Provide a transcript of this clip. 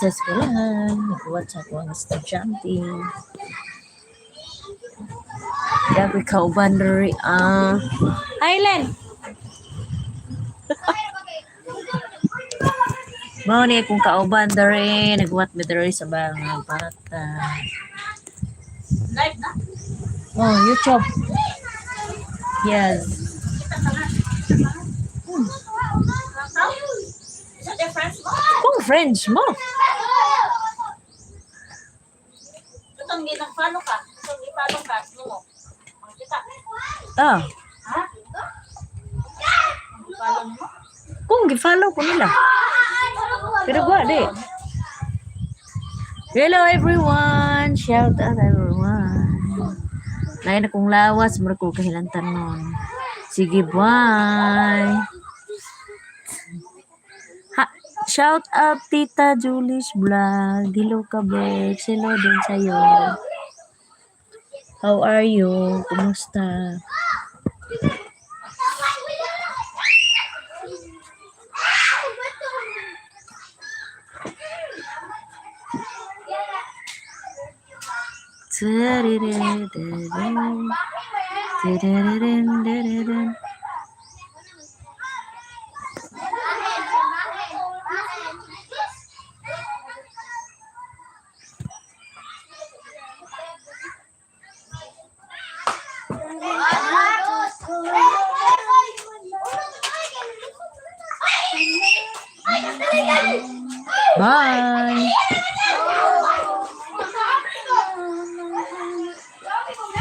Sa eskwelahan, naghuwat sa akong estudyante. Kaya ako'y kauban diri ah. Hi, Len! Mao ni akong kauban diri, naghuwat mi diri sa mga bata. Live na? Oh, YouTube. Yes. Is that their friends mo? Kung friends mo. Itong ginang-follow ka. Itong i-follow ka. Sino mo? Makita. Ah, Ha? Follow mo? Kung gi-follow ko nila. Pero gwa di. Hello everyone. Shout out everyone. Lain akong lawas, mura ko kahilantan nun. Sige, bye. Ha, shout out Tita Julie's vlog. Hello ka, Bex. Hello din sa'yo. How are you? Kumusta? Tararararara. Tararararara.